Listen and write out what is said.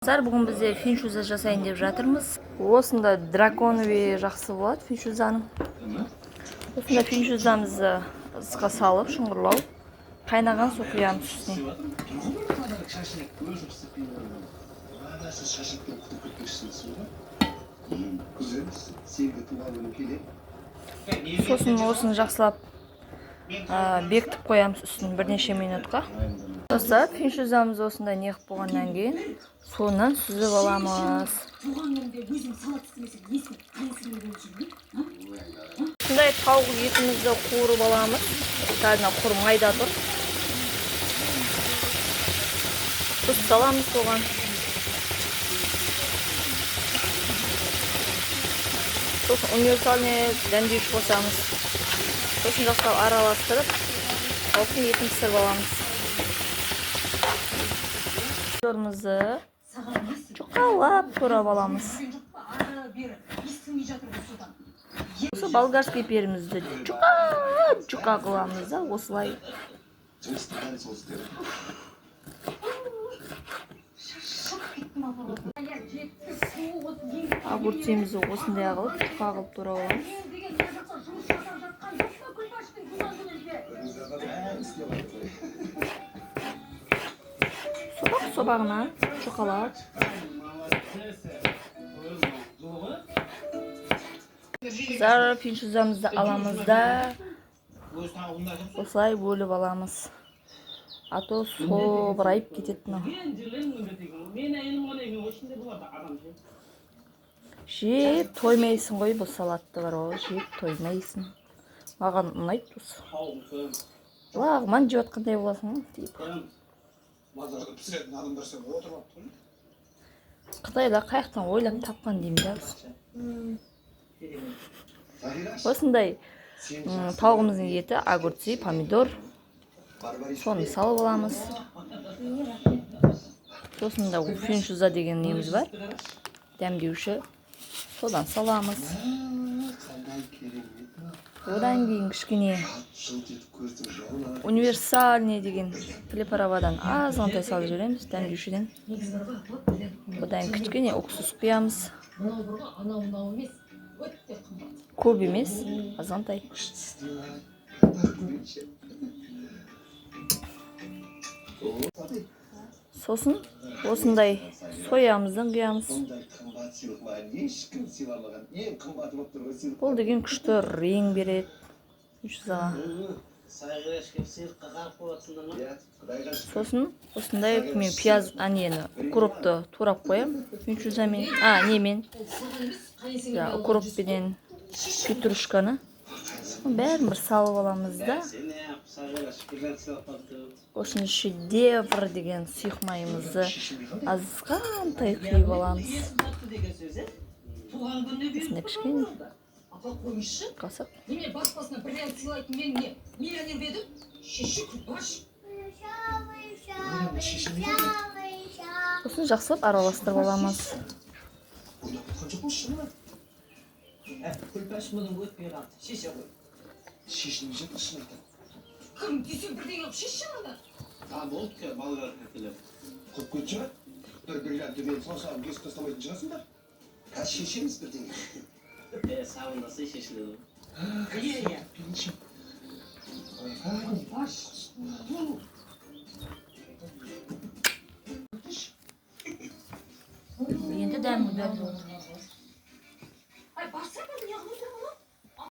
Достар, бүгін бізде фунчоза жасайын деп жатырмыз. Осында драконовый жақсы болады фунчозаның. Осында фунчозамызды ыдысқа салып, шұңғырлау қайнаған су құямыз үстіне. Сіз шашлықтан құтылып кетпекшісіз ғой? Көреміз, сен де туған күнің келе. Сосын осыны жақсылап бекітіп қоямыз үстін бірнеше минутқа. Достар, фунчозамыз осындай неғып болғаннан кейін суынан сүзіп аламыз. Туған күнімде өзім салат істемесем, несін қайсысын болып жүрмін, а? Осындай тауық етімізді қуырып аламыз. Қазір құр майда тұр. Тұз саламыз соған. Сосын универсальный дәмдеуіш қосамыз. Сосын жақсылап араластырып, тауықтың етін пісіріп аламыз. Помидорымызды Саған несі? жұқалап турап аламыз. Жүрген жоқ па? Ары бері естілмей жатыр ғой содан. Осы болгарский перімізді жұқа жұқа қыламыз да осылай. Жұмысты бәрі сол істеді. Шаршап кеттім апа. 7 9 еңбек. Огурцымызды осындай қылып жұқа қылып турап аламыз. Мен деген мына жақта жұмыс жасап жатқан жоқ па Күлпаштың туған күнінде? Бәрін істеп алды ғой. Собақ собағына жұқалап. Қыздар, фунчозамызды аламыз да осылай бөліп аламыз. А то собырайып кетеді мынау. Жеп тоймайсың ғой бұл салатты бар ғой, жеп тоймайсың. Маған ұнайды осы. Лағман жеп жатқандай боласың ғой типа. Базарда пісіретін адамдар сен отырып алып тұр. Қытайлар қаяқтан ойлап тапқан деймін да. Захира, Осындай сен тауығымыздың еті, огурцы, помидор, барбарис соны салып аламыз. Сосын да фунчоза деген неміз бар, дәмдеуші. Содан саламыз. Қандай керемет. Одан кейін кішкене Жылт етіп көздің жауын алады. универсальный деген приправадан азғантай салып жібереміз дәмдеушіден. Негізі бар ғой, апа, білем. Одан кішкене уксус құямыз. Мынау бір ғой, анау мынау емес. Өте қымбат. Көп емес, азғантай. Күшті істеп тағы көрейінші. О, смотри. Сосын осындай соямыздан құямыз. Бұндай қымбат сыйлық маған ешкім сыйламаған. Ең қымбаты болып тұр ғой сыйлық. Бұл деген күшті рең береді фунчозаға. Иә, құдайға шүкір. Сосын осындай мен пияз, а нені, укропты турап қоямын фунчозамен, а немен, Ол саған емес, қайсыңа ja, укроппенен петрушканы бәрін бір салып аламыз да. Осыны шедевр деген сұйық майымызды азғантай құйып аламыз. Туған күніне беріп Осындай кішкене Апа, қойыңызшы. қасық. Неме бас басына бриллиант сыйлайтын мен не миллионер бе едім? Шеші, Күлпаш. Сосын жақсылап араластырып аламыз. Ойлап отқан жоқпын шынымен. Күлпәш мұның өтпей қалды, шеше ғой. Шешініп жатыр, шын айтамын. Кім десең бірдеңе қылып шешші мына. А болды ке, балалар әкеліп. Құрып кетші. Бір бриллиантты менің саусағым кесіп тастамайтын шығарсыңдар. Қазір шешеміз бірдеңе. Е, сабындаса шешіледі ғой. Иә, иә. Бірінші. Күлпаш. Енді дәмі бәрі болды. Ай, бас